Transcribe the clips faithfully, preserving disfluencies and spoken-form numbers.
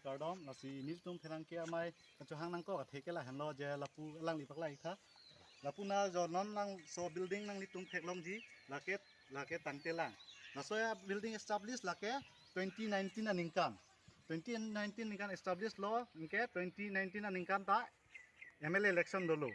Kardom, lasi nelitum pherangke amei kachohang nangkok athe ke lahenlo je lapu alangli paklang-iktha. Lapu na jo non nangso building nanglitum theklongji, lake, lake Tangtelang. Laso a building establish lake twenty nineteen aningkan. Twenty nineteen aningkan establish lo, anke twenty nineteen aningkan ta M L A election dolo.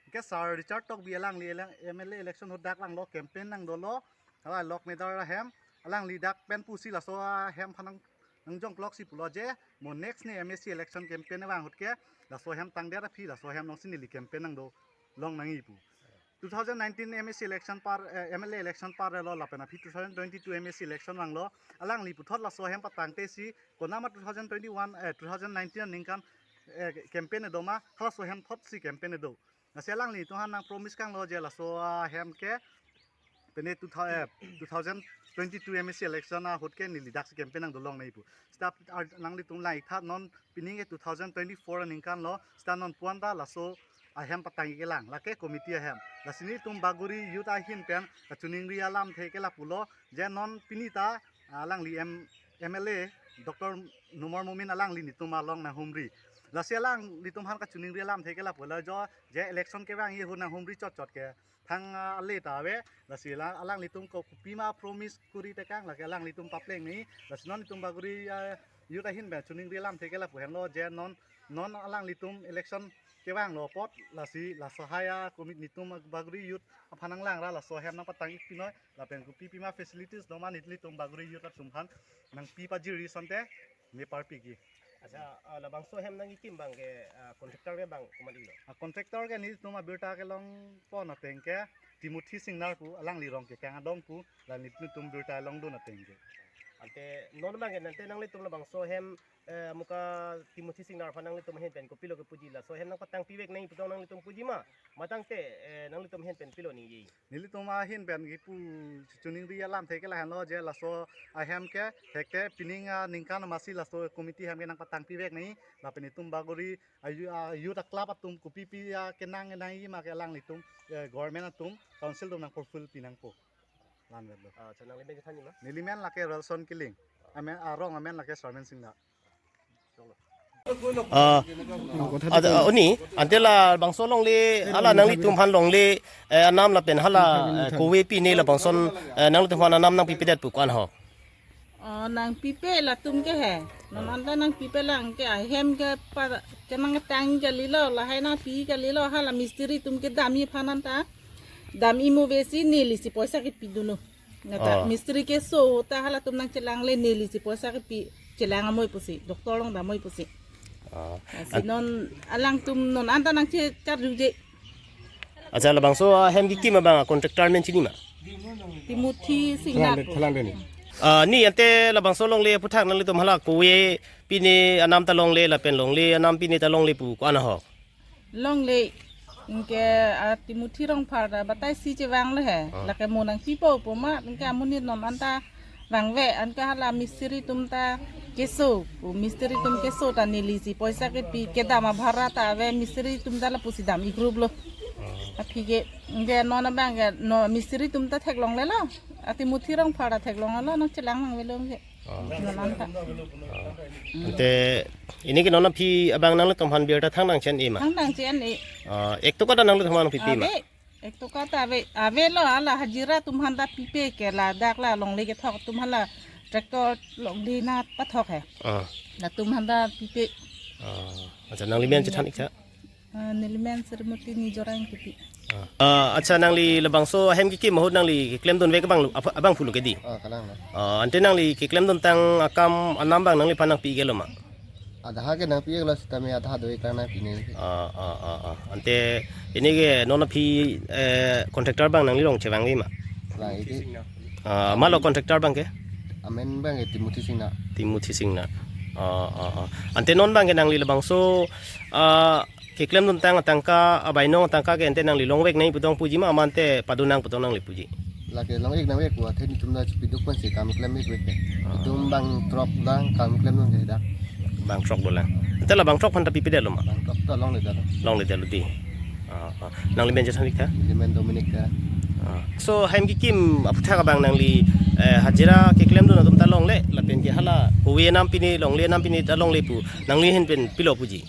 Anke Sir Richard Tokbi alangli ele-, M L A election ahut dak langlo, campaign nangdolo, hala Lokmeter ahem, alangli dak pen pusi laso ahem aphan nang, nangjongkloksi pulo je, mo next ne M A C election campaign vang ahut ke, laso ahem tangdet aphi, laso ahem alongsi neli campaign nangdo long nangji pu. Two thousand nineteen M A C election par, eh, M L A election parlo lapen aphi two thousand twenty-two M A C election vanglo, alangli puthot laso ahem patangtesi, konatma two thousand twenty-one, eh, two thousand nineteen aningkan, eh, campaign edo ma, halaso ahem thotsi campaign edo. Lasi alanglitum aphan nang promise kanglo je laso ahem ke pine two thousand, eh, two thousand twenty-two M A C election ahut ke neli daksi campaign nangdo long nangji pu. Seta ar-, nanglitum lang-iktha non pini ke two thousand twenty-four aningkan lo, seta non puan ta laso ahem patang kelang, lake committee ahem. Lasi nelitum Bagori youth ahin pen kachiningri alamthe ke lapulo, je non pini ta alangli M-, M L A Doctor Numal Momin alangli nelitum along nanghumri. Lasi alanglitum aphan kachiningri alamthe ke lapulo jo, je election kevangji ahut nanghumri chotchot ke thang, ah, ale ta ave, lasi la alanglitum ko kopima promise kuri tekang, lake alanglitum papleng nangji, lasi non nelitum Bagori, ah, youth ahin pen chiningri alamthe ke lapu henlo je non, non alanglitum election kevanglo apot, lasi laso ahai a-committee nelitum Bagori youth aphan nanglang ra laso ahem nangpatang-ik pinoi, lapen kopipima facilities doma nelitum Bagori youth atum aphan nangpi pajirri asonte me parpikji. Accha, ah, labangso ahem nangkikim abang ke, ah, contractor ke abang komat-ilo? Ah, contractor ke nelitum abirta kelong pon ateng ke Timothy Singnar pu, alangli Rongkekang adong pu, la nelitum birta longdun ateng ke. Ante non abang ke nangte nanglitum labangso ahem, eh, amuka Timothy Singnar aphan nanglitum ahin pen kopilo kepuji, laso ahem nangpatang pivek nangji pu tong nanglitum puji ma, matangte, eh, nanglitum ahin pen pilo ningje? Nelitum ahin pen kipu chiningri alamthe ke lahenlo je laso ahem ke thekte pining aningkan amatsi laso committee ahem ke nangpatang pivek nangji, lapen nelitum Bagori a-you-, a-youth a-club atum kopipi akenang nangji ma ke alanglitum, eh, government atum, council atum nang fulfill pi nangpo. Lan vetlo. Ah, accha, nangli men chethanji ma? Neli men lake Relson Killing. Amen, arong amen lake Sarmen Singnar. Ah, ada, ah, oni, ante labangso longle, hala nanglitum aphan longle, eh, anam lapen hala, eh, kove pine labangson, eh, nanglitum aphan anam nangpipedet pu ko-an ho? Oh, nangpipe latum ke he. Non anta nangpipe lang ke ahem ke pa, kenangtang kalilo, lahai nangpi kalilo, hala mistiri atum kedamji aphan anta. Damji mo besi nelisi poisa kepi dolo. Nata, oh, mistiri keso ta halatum nangchelangle nelisi poisa kepi chelang amoi pusi, doctor along damnoi pusi. Oh. Lasi an- non alangtum non anta nangchecharjuje. Accha, labangso ahem kikim abang a-contractor men chini ma? Timothy Singnar. Thalang de, thalang de ni. Ah, ni ante labangso longle aphuthak nanglitum hala kove pine anam ta longle lapen longle anam pine ta longle pu ko-an ahok? Longle, anke, ah, Timothy Rongphar ta bataisi chevanglo he. Ah. Lake mo nangpipo pu ma, anke amonit non anta vangve, anke hala mistiri atum ta keso, pu mistiri atum keso ta nelisi poisa kepi kedam abhara ta ave, mistiri atum ta lapusi damji group lo. Ah. Aphi ke, anke non abang ke, non mistiri atum ta theklonglelo. A Timothy Rongphar ta theklonglelo, nangchelang nangvelo anke. Oh. Non anta. Oh. Ante, pini ke non aphi abang nanglitum aphan birta thangnat che-en-e ma? Thangnat che-en-e. Oh, ek toka ta nanglitum aphan pipe ma? Ave, ek toka ta ave, avelo, hala hajira atum aphan ta pipe ke ladak la longle kethok atum hala tractor longle nangpathok he. Oh. Latum aphan ta pipe. Oh. Accha, nangli men chethan-ik tha. Ah, neli men Srimoti Nijora Ingtipi. Ah, accha, nangli labangso ahem kikim ahut nangli keklemdun vek abang lu-, apa-, abang pulo ke di? Ah, kalang na. Ah, ante nangli keklemduntang akam anam abang nangliphan nangpi-iklo ma? Adha ke nangpi-iklo sitame adha do-ik lang nangpi neli. Ah, ah, ah, ah. Ante pini ke non aphi, eh, contractor abang nangli along chevangve ma? Vang-ik. Ah, malo contractor abang ke? Amen abang ke Timothy Singnar. Timothy Singnar. Ah, ah, ah. Ante non abang ke nangli labangso, ah, keklemduntang atangka, abainong atangka ke ante nangli longvek nangji pu tong puji ma, mate padun nang pu tong nangli puji? Lake long-ik nangvek pu athe nelitum ta chepiduk pensi kam klem-ik vek ke. Ah. Itum bang throk lang kam klemdun ke dak. Bang throk dolang. Ante labang throk aphan ta pipedetlo ma? Bang throk ta longledetlo. Longledetlo di. Ah, ah. Nangli men chethan-ik tha? Neli men Dominic Tera. So, hem kekim aputhak abang nangli, eh, hajira keklemdun atum ta longle, lapen ke hala kove anam pine longle, anam pine ta longle pu, nangli ahin pen pilo puji?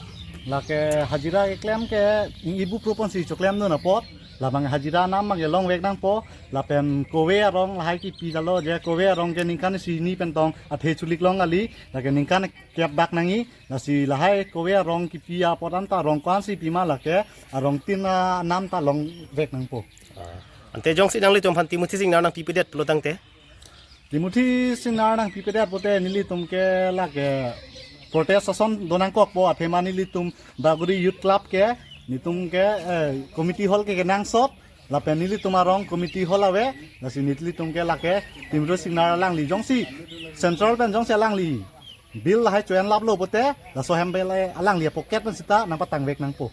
Lake hajira keklem ke ing ibu proponsi choklemdun apot, labang hajira anam abang ke longvek nangpo, lapen kove arong lahai kipi jalo, je kove arong ke ningkan isi hini pen tong athe chulik long kali, lake ningkan kep bak nangji, lasi lahai kove arong kipi apot anta arong ko-ansi pima lake arong tin anam ta longvek nangpo. Ante jongsi nanglitum aphan Timothy Singnar nangpipedet pulo tangte? Timothy Singnar nangpipedet pote nelitum ke lake protest ason donangkokpo, athema nelitum Bagori Youth Club ke, nelitum ke, eh, committee hall ke kenangsot, lapen nelitum arong committee hall ave, lasi nelitum ke lake Timothy Singnar alangli jongsi central pen jongsi alangli bill lahai cho-en laplo pote, laso hem bill alangli pocket pen sita nangpatangvek nangpo.